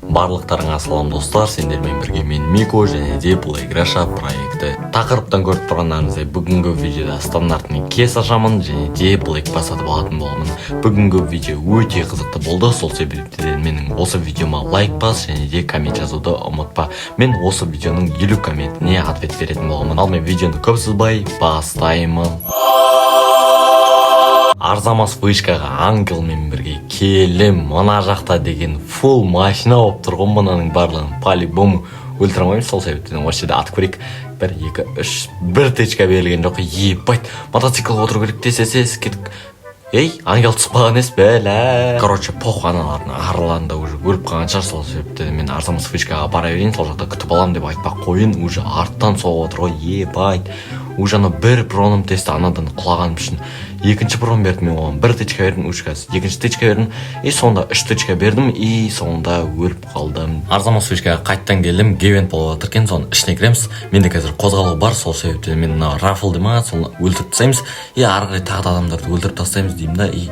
Барлықтарыңа салам, достар! Сендермен бірге мен, Мико, және де Play Russia проекті. Тақырыптан көріп тұрғандарыңыздай, бүгінгі видеода стандартный кейс ашамын және де Black Pass сатып алатын боламын. Бүгінгі видео өте қызықты болды, сол себептен менің осы видеома лайк бас және де коммент жазуды ұмытпа. Мен осы видеоның 50 комментіне ответ беретін боламын. Ал мен видеоны көп созбай бастаймын. Арзамас вышкаға ангелмен бірге келем. Мына жақта деген фул машина болып тұр ғой. Мынаның барлығын по-любому өлтіре алмаймыз, сол себептен осы жерде атып көрейік. Бір, екі, үш, бір тычка берілген жоқ. Ебать, мотоциклға отыру керек. Тез, тез, тез, кеттік. Ей, ангел түсіп қалған емес, бәлә. Короче, похуй, аналардың араларында уже өліп қалған шығар. Сол себептен мен Арзамас вышкаға бара берейін, сол жақта күтіп аламын деп айтпақ қойын, уже арттан соғып отыр ғой. Ебать, уже анау бір броным тесті. Анадан құлағаным үшін екінші брон бердім. Мен оған бір тычка бердім, уже қазір екінші тычка бердім, и соңында үш тычка бердім, и соңында өліп қалдым. Арзамас вышкаға қайтадан келдім. Ивент болып жатыр екен, соның ішіне кіреміз. Менде қазір қозғалу бар, сол себептен мен мына рафлды ма, соны өлтіріп тастаймыз и ары қарай тағы да адамдарды өлтіріп тастаймыз деймін да, и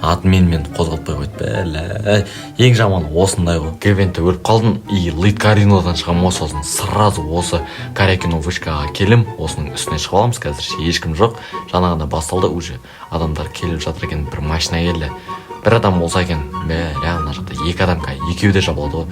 админ мені қозғалтпай қойды. Бәлә, ең жаманы осындай ғой. Ивентте өліп қалдым и Лыткаринодан шығамын ғой. Сосын сразу осы Корякино вышкаға келем, осының үстіне шығып аламыз. Қазір ешкім жоқ, жаңа ғана басталды, уже адамдар келіп жатыр екен. Бір машина келді, бір адам болса екен. Бәлә, мына жақта екі адам, қазір екеуі де жабылады ғой.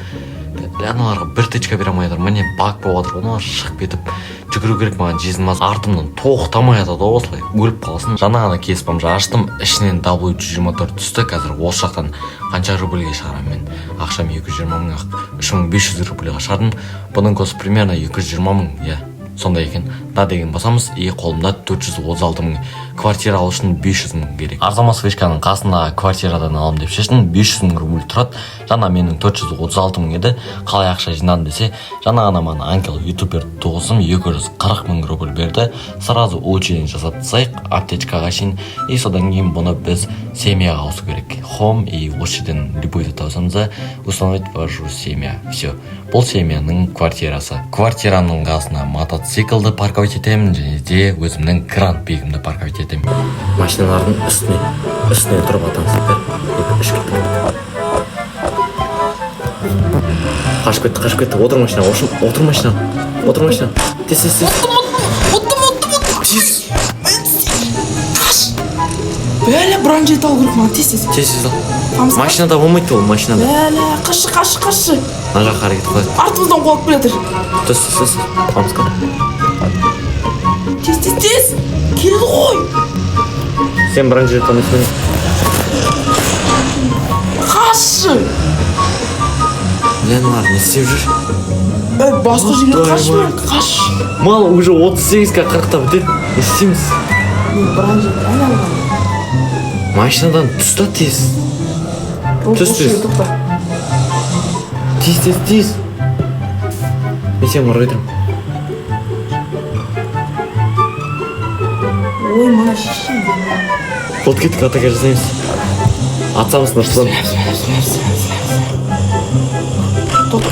Бәлә, аналарға бір тычка бере алмай жатыр. Міне, баг болып жатыр ғой. Аналар шығып кетіп, жүгіру керек маған. Жезілмаз артымнан тоқтамай жатады ғой, осылай өліп қаласың. Жаңа ғана кейс бомжа аштым, ішінен W 124 түсті. Қазір осы жақтан қанша рубльге шығарамын мен? Ақшам 220 мың ақ, 3500 рубльға шығардым. Бұның косы примерно 220 мың, иә, сондай екен да. Деген басамыз, и қолымда 436 мың. Квартира алу үшін 500 мың керек. Арзамас вышканың қасындағы квартирадан аламын деп шештім, 500 мың рубль тұрады. Жаңа менің 436 мың еді. Қалай ақша жинадым десе, жаңа ғана маған ангел ютубер досым 240 мың рубль берді. Сразу улучшение жасап тастайық аптечкаға шейін, и содан кейін бұны біз семьяға ауысу керек. Хом, и осы жерден любой табасамыз да, установить вашу семья. Все, бұл семьяның квартирасы. Квартираның қасына мотоциклді парковать етемін және де өзімнің гранд бигімді парковать етемін. Машиналардың үстіне тұрып атамыз. Бір, екі, үш, кеттік. Қашып кетті, қашып кетті. Отыр машина, отыр машина, отыр машина. Тез, тез, тез. Ұттым, ұттым, ұттым! Тез. Қаш! Бәле, бронежилет алу керек маған, тез, тез. Тез, тез ал. Қамыс. Машинада болмайды ол, машинада. Бәле, қашшы, қашшы, қашшы! Мына жаққа қарай кетіп қалады. Артымыздан қуалап келе жатыр. Тез, тез, тез, қамысқа. Тез, тез, тез! Келді ғой! Сен бронежилет алмайсың ба? Қашшы! Бля, мыналар не істеп жүр? Ей, басқа жерге Құдай қашма, май. қаш! Мал, уже 38-ке 40-та бітеді, не істейміз? Мен бронежилет әлі алмадым. Машинадан түс та, тез. Түс, Осы түс. жерге тоқта. Тез, тез, тез, мен сені ұрып отырмын. Ой, мына шешем. Болды, кеттік, атака жасаймыз, атсамыз, Нұрсұлтан. Тоқта,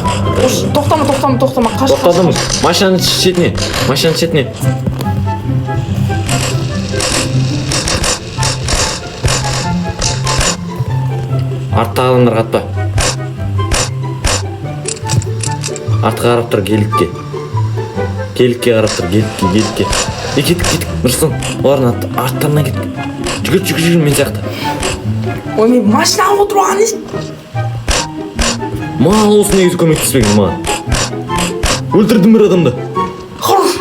тоқтама, тоқтама, тоқтама, қаш, қаш, Тоқтадым. Қаш. Машинаның шетіне, машинаның шетіне. Арттағы адамдарға атпа. Артқа қарап тұр, геликке, геликке қарап тұр, геликке, геликке. Е, кеттік, кеттік, Нұрсұлтан, олардың арттарынан кеттік. Жүгір, жүгір, жүгір мен сияқты. Ой, мен машинаға отырып алған не? Мал, осы негізі көмектеспеген маған. Өлтірдім бір адамды. Хорош!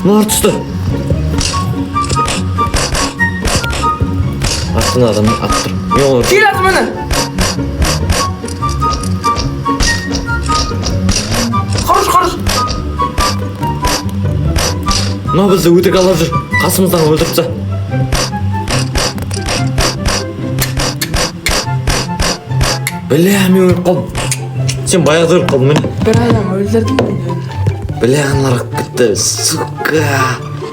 Мыналар түсті. Артынан адам атып тұр, мен оларды Келе жатыр, міне! Хорош, хорош! Мынау бізді өтірік алдап жүр, қасымыздан өлтіріп таста. Бля, мен өліп қалдым. Сен баяғыда өліп қалдың, міне. Бір адам өлтірдім мен. Бля, аналар кетті, сука.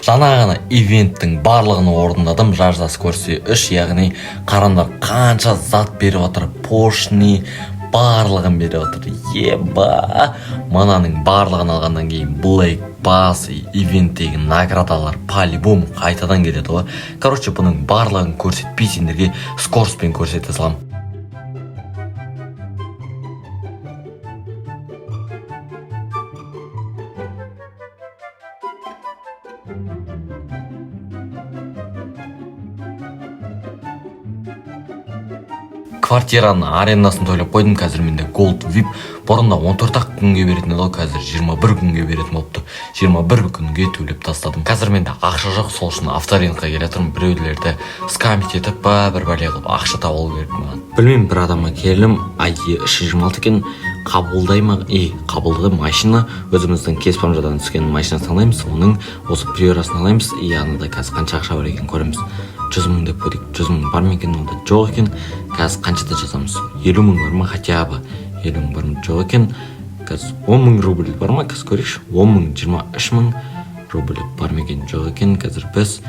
Жаңа ғана ивенттің барлығын орындадым. Жажда скорости 3, яғни қараңдар, қанша зат беріп жатыр. Поршни. Барлығын беріп отыр. Еба, мынаның барлығын алғаннан кейін Black Pass ивенттегі наградалар по-любому қайтадан келеді ғой. Короче, бұның барлығын көрсетпей, сендерге скоростьпен көрсете саламын. Квартираның арендасын төлеп қойдым. Қазір менде Gold VIP. Бұрында 14 ақ күнге беретін еді ғой, қазір 21 күнге беретін болыпты. 21 күнге төлеп тастадым. Қазір менде ақша жоқ, сол үшін авторынокқа келе жатырмын. Біреулерді скамить етіп па, бір бәле қылып ақша тауып алу керек маған. Білмеймін, бір адамға келдім, ID 326 екен. Қабылдай ма? И қабылдады. Машина, өзіміздің кеспамжадан түскен машина таңдаймыз, оның осы Приорасын аламыз. И анада қазір қанша ақша бар екенін көреміз. 100 000 деп көрейік. 100 000 бар ма екен онда? Жоқ екен. Қазір қаншада жазамыз? 50 000 бар ма? Хотя бы 50 000 бар ма? Жоқ екен. Қазір 10 000 рубль бар ма? Қазір көрейікші. 10 000, 23 000 рубль бар ма екен? Жоқ екен. Қазір біз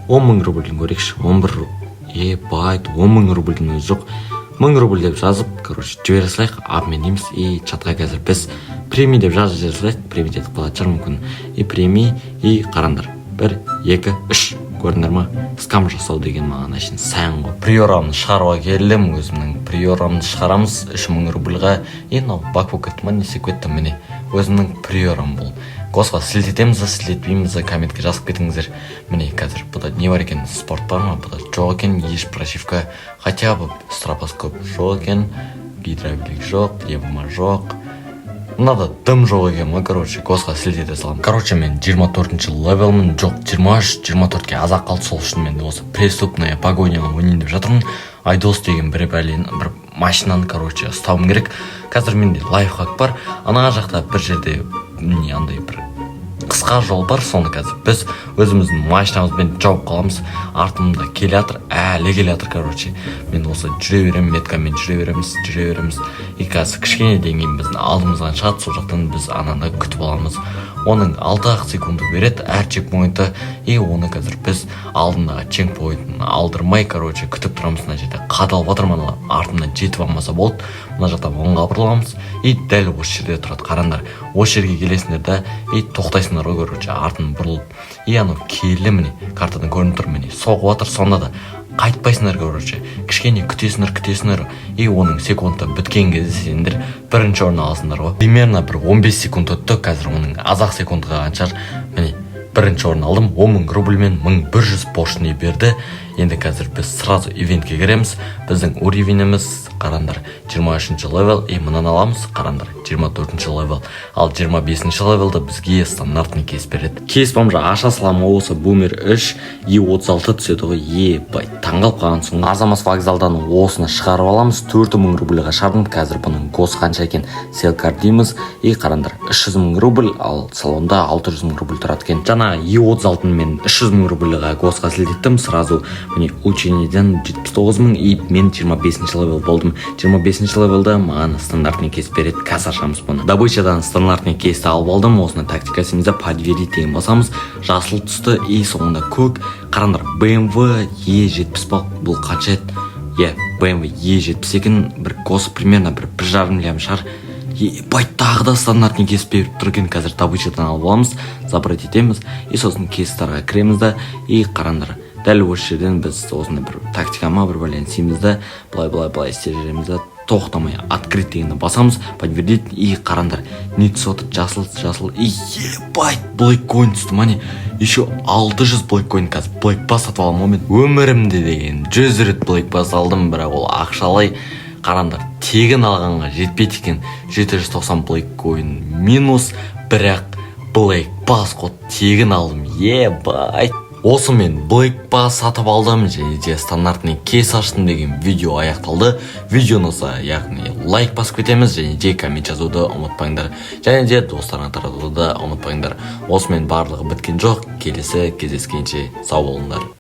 10 000 рубльден көрейікші. 11, ебать, 10 000 рубльдің өзі жоқ. 1000 рубль деп жазып, короче, жібере салайық. Обмен дейміз. И чатқа қазір біз прими деп жазып жібере салайық. Примить етіп қалатын шығар мүмкін. И прими. И қараңдар, бір, екі, үш, көрдіңдер ма? Скам жасау деген маған әшейін сән ғой. Приорамды шығаруға келдім. Өзімнің Приорамды шығарамыз 3000 рубльға. И мынау баг болып кетті ма, не істеп кетті? Міне, өзімнің Приорам бұл. Госқа сілтетеміз ба, сілтетпейміз ба, комментке жазып кетіңіздер. Міне, қазір бұда не бар екен? Спорт бар ма бұда? Жоқ екен. Еш прошивка, хотя бы стробоскоп жоқ екен, гидравлик жоқ, ебма жоқ, мынада дым жоқ екен ғой. Короче, госқа сілтете саламын. Короче, мен 24-ші левелмін, жоқ, 23, 24-ке аз ақ қалды. Сол үшін мен осы преступная погоняны ойнайын деп жатырмын. Айдос деген бір бәлені, бір машинаны, короче, ұстауым керек. Қазір менде лайфхак бар. Ана жақта бір жерде не андай бір қысқа жол бар, соны қазір біз өзіміздің машинамызбен жауып қаламыз. Артымда келе жатыр, әлі келе жатыр. Короче, мен осы жүре беремін, меткамен жүре береміз, жүре береміз. И қазір кішкенеден кейін біздің алдымыздан шығады. Сол жақтан біз ананы күтіп аламыз. Оның 6 ақ секунды береді әр чекпоинті. И оны қазір біз алдындағы чекпоинтін алдырмай, короче, күтіп тұрамыз. Мына жерде қадалып жатырмын, аналар артымнан жетіп алмаса болды. Мына жақта оңға бұрыламыз. И дәл осы жерде тұрады, қараңдар. Осы жерге келесіңдер да, и тоқтайсыңдар ғой, короче, артын бұрылып. И анау келді, міне, картадан көрініп тұр, міне, соғып жатыр. Сонда да қайтпайсыңдар, короче, кішкене күтесіңдер, күтесіңдер. И оның секунды біткен кезде сендер бірінші орын аласыңдар ғой. Примерно бір 15 секунд өтті, қазір оның аз ақ секунды қалған шығар. Міне, бірінші орын алдым. 10 000 рубльмен 1100 поршни берді. Енді қазір біз сразу ивентке кіреміз. Біздің уровеніміз, қараңдар, 23 левел. И мынаны аламыз, қараңдар, 24 левел. Ал 25 левелді бізге стандартный кейс береді. Кейс бомжа аша саламын ғой, осы Бумер 3 е 36 түседі ғой. Ебать, таңғалып қалғансың ғой. Арзамас вокзалдан осыны шығарып аламыз. 4000 рубльға шығардым. Қазір бұның гос қанша екен? Sell car дейміз. И қараңдар, 300 мың рубль, ал салонда 600 мың рубль тұрады екен. Жаңа е 36-ны мен 300 мың рубльға госқа сілтеттім. Сразу, міне, улучшениеден 79 мың. И мен 25 левел болдым. 25 левелда маған стандартный кейс береді. Қазір ашамыз бұны. Добычадан стандартный кейсті алып алдым. Осыны тактика істейміз да, подтвердить деген басамыз. Жасыл түсті и соңында көк. Қараңдар, BMW E 70 ба? Бұл қанша еді? Иә, BMW E 70 екен. Бір гос примерно бір 1,5 лям шығар. Ебать, тағы да стандартный кейс беріп тұр екен. Қазір добычадан алып аламыз, забрать етеміз. И сосын кейстарға кіреміз да, и қараңдар, дәл осы жерден біз осындай бір тактика ма, бір бәлені істейміз да, былай, былай, былай істеп жібереміз да, тоқтамай открыть дегенді басамыз, подтвердить. И қараңдар, не түсіп отыр? Жасыл, жасыл. И ебать, Black Coin түсті ма, не? Еще 600 Black Coin. Қазір Black Pass сатып аламын ғой. Мен өмірімде деген 100 рет Black Pass алдым, бірақ ол ақшалай. Қараңдар, тегін алғанға жетпейді екен. 790 Black Coin минус, бірақ Black Pass қой, тегін алдым. Ебать, осымен Black Pass сатып алдым және де стандартный кейс аштым деген видео аяқталды. Видео ұнаса, яғни лайк басып кетеміз және де коммент жазуды ұмытпаңдар және де достарыңа таратуды да ұмытпаңдар. Осымен барлығы біткен жоқ. Келесі кездескенше сау болыңдар.